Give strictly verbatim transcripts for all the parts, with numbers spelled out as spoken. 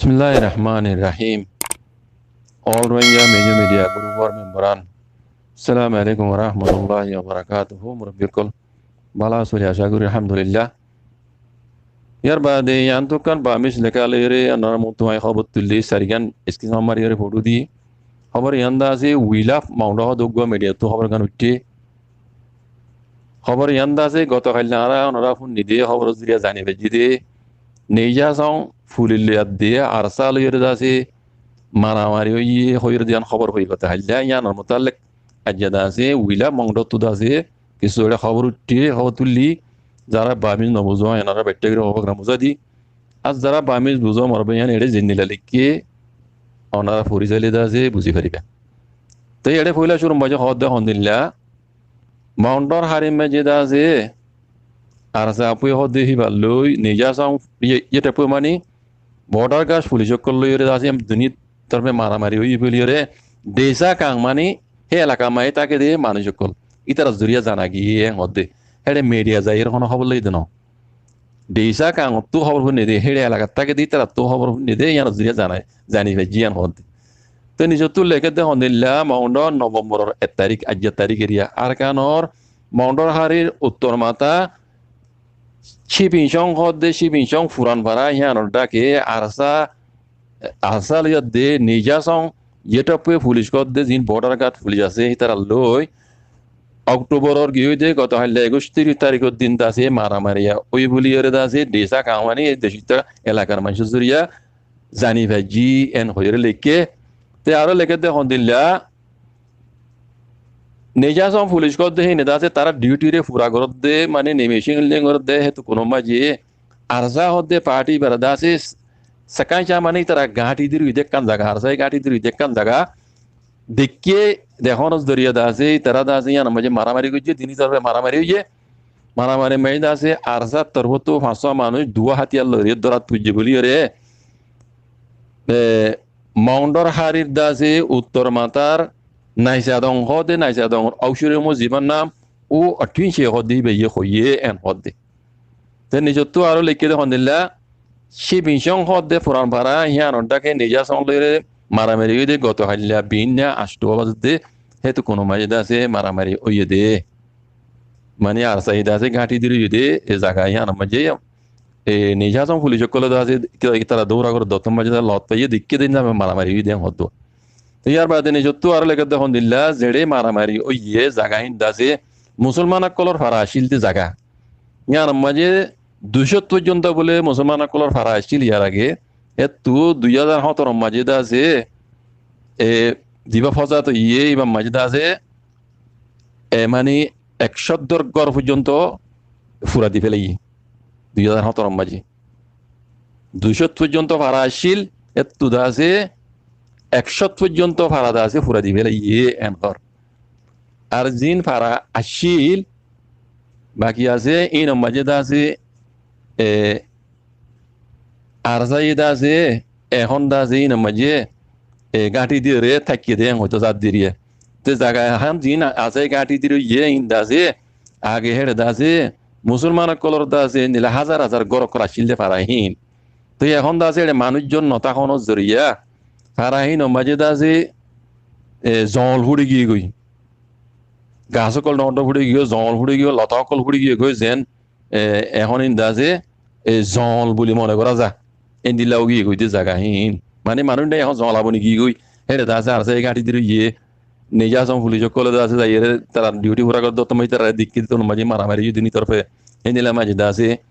Bismilláhir Rahmánir Rahím. All Rohingya Major Media Group or member an, Assalamu alaikum wa rahmatullahi wa barakatuhu. Murobbi ókkol, bála asó né? Acá gorí alhamdulillah. Yar baade yián ottu ekkán Bamis leká loiyóre onórar muúntu añí hóbor tuillí, sairgán screen ot mariyóre fothó diyí. Hóbor yián de asé Wilaf Maundó hoó de uggúa media ttu hóbor gán uiththé. Hóbor yián de asé goto hailla añára onóra fúinni dé, hóbor or zoriya zani faijjí dé, Neijá Song fulis loiyaré de ARSA loiyóre de asé maramari óiye hoiyóre de yián hóbor hoiyé goto hailla. Yián or mutallek aijja de asé Wilaf Maundó ttu de asé kissú eçé hóbor uiththé, hóbor tuillí, zará Bamis no buzó, onóra baittá gorí hóbor gán buzái diyí. Ar zará Bamis buzó, mor bái, yián eçé zendilla leikké, onóra fori sailé de asé buzí faribá. Toi eçé foila cúrur maze hoó de hondilla, Maundór hárir maze de asé, ARSA fúain hoó de híba loi, Neijá Song, yé, yé thaippo mani, border guard fulis ókkol loiyóre de asé, em duni torfe maramari óiye buliyóre, Deisá Kang mani, hé elakar maze táke de manúic ókkol, ítarar zoriya zana giyé en hoó de. Héçe media zaiyóre honó hóbor loi de no. Deisá Kang ottu hóbor fúinni dé, héçe elakat táke de ítarattu hóbor fúinni dé, yián or zoriya zana, zani faijjí yián hoó de. Te nizottú leké de hondilla, Maundó November or ek tarík, aijja tarík eriya, Arkan or Maundór hárir uttor matá Shiping Song hoó de, Shiping Song furan fara, yián or dháke ARSA ARSA loiyaré de Neijá Song, yé thaippo fulis hoó de, ziín border guard fulis asé, ítarar loi October or giyói de goto hailla ekuic tarík, tarík or din de asé maramari óiye buliyóre de asé, Deisá Kang mani e decótta elakar maincór zoriya zani faijjí en hoiyóre leikké. Te aró leké de hondilla, Neijá Song fulis hoó de híine de asé, tará duty re fura gorér de, mani nimicing leng gorér de, hétukkun or maze ARSA hoó de party íbare de asé, Sakainca mani ítara gáñthi dí roiyé de ekkán zaga, ARSA ye gáñthi dí roiyé de ekkán zaga. Deikké, dehón or zoriya de asé, ítara de asé, yián or maze maramari goijjé, duni torfe maramari óiye. Maramari maze de asé, ARSA r torfóttu fañs só manúic duwá hátiyar loiyóre dórat foijjé buliyóre, e, Maundór hárir de asé, uttor matár Naisadong hoó de, Naisadong or Aucurem zibár nam, U Othin She hoó de, íbaye hoiyé en hoó de. Te nizottú aró leikké de hondilla, Shiping Song hoó de furan fara, yián or dháke Neijá Song loiyóre maramari óiye de goto hailla biínna añctó baze de, hétukkun or maze de asé maramari óiye de. Mani ARSA ye de asé gáñthi dí roiyé de, e zaga yián or maze, e, Neijá Song fulis ókkole de asé, ki, ítara dóura gorér de ottór maze de lot faiyé, deikké de híine maramari óiye de en hoó de. Te yar baade nizottú aró leké de hondilla, zeçé maramari óiye zaga híin de asé, Musolman ókkolor fara accíl de zaga. Yián or maze dui cót foijjonto bóle Musolman ókkolor fara accíl yar age, héttu dui házar háñtaro r maze de asé, e, zibá fosad óiye, íbar maze de asé, e, mani ek cót gór foijjonto fura di félaiyé. Dui házar háñtaro r maze dui cót foijjonto fara accíl, héttu de asé ek cót foijjonto fara de asé fura di félaiyé en hoór. Ar ziín fara accíl, baki asé, íin or maze de asé, e, ARSA ye de asé, ehón de asé, íin or maze, e, gáñthi diyóre táikke de en hoitó zar diriye. Te zaga ehón ziín ARSA ye gáñthi dí roiyé, íin de asé, age héçe de asé, Musolman ókkolor de asé, endilla házar házar gór ókkol accíl de fara híin. Te ehón de asé, eçé manúic zon no tákon or zoriya, fara híin or maze de asé, e, zongol fúçi giyé goi. Gas ókkol dhoóñr dhoóñr fúçi giyé goi, zongol fúçi giyé goi, lota ókkol fúçi giyé goi, zeén, e, ehón íin de asé, e, zongol buli mone gorá za. Endilla ói giyé goi de zaga híin. Mani manúic nai, ehón zongol boni giyé goi. Héçe de asé, ARSA ye gáñthi dí roiyé, Neijá Song fulis ókkole de asé, zaiyóre tará duty fura gorér de ottór maze tará deikké de ottór maze maramari óiye duni torfe. Héndilla maze de asé,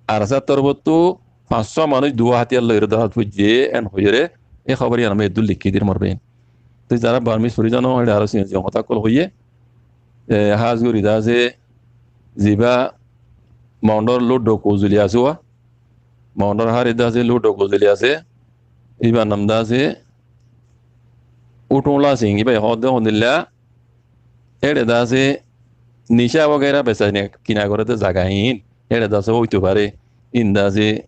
ARSA r torfóttu fañs só manúic duwá hátiyar loiyóre dórat foijjé en hoiyóre, e hóbor yián or maze eddúr leikké dir mor bái. Te zará Barmis fori zano, eçé aró siyon siyon hotá ókkol hoiyé, e, hás gorí de asé, zibá Maundór Ludo Kuzuli asé, uá, Maundór hári de asé, Ludo Kuzuli asé, íbar nam de asé, Uthúñla Sing, íba hoó de hondilla, éçe de asé nicá wagera besa kina goré de zaga híin, éçe de asé óito fare, híin de asé,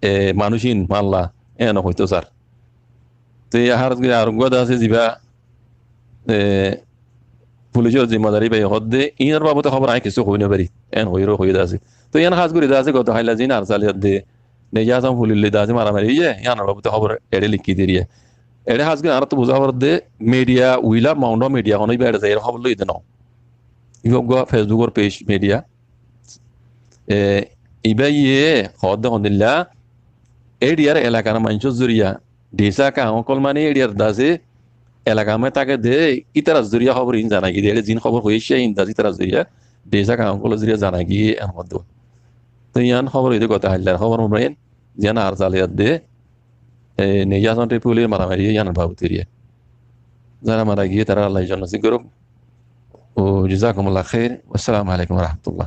e, manúic híin malla, en hoitó sar. Te hás gorí ar uggúa de asé zibá, e, fulicor zimmadar íba hoó de, iínor babute hóbor añí kessú hoi no fari, en hoiyóre hoiyé de asé. Te iín hás gorí de asé goto hailla ziín ARSA loiyaré de, Neyi Hasan Fulilloi dasi maramari óiye, yíanor babute hóbor eçé likí diyé. Eçé hás gorí añáráttu buzá foribó de, media, uila, maundó media, honó ibá eçé zaiyóre hóbor loiyé de noó. Ibá uggúa Facebookor page media. E, ibáye hoódde hondilla, éçiyar elakar maincór zoriya, disa kaáñ ókkol mani éçiyar dasi elakar maze táke de, ítarar zoriya hóbor iín zana giyé de, éçe ziín hóbor hoiyé cé iín dasi ítarar zoriya, disa kaáñ ókkolor zoriya zana giyé en hoódde. Toi yían hóbor óiye de gotá haillar hóbor, mumkin ziyán ar zaliyat de, e, Neyi Hasan Tripoli maramari yíanor babute eriya. Zara mara giyé tarare Allaye jonnot nosib gorouk. O jazakumullahu khair. Wassalamu alaikum warahmatullah.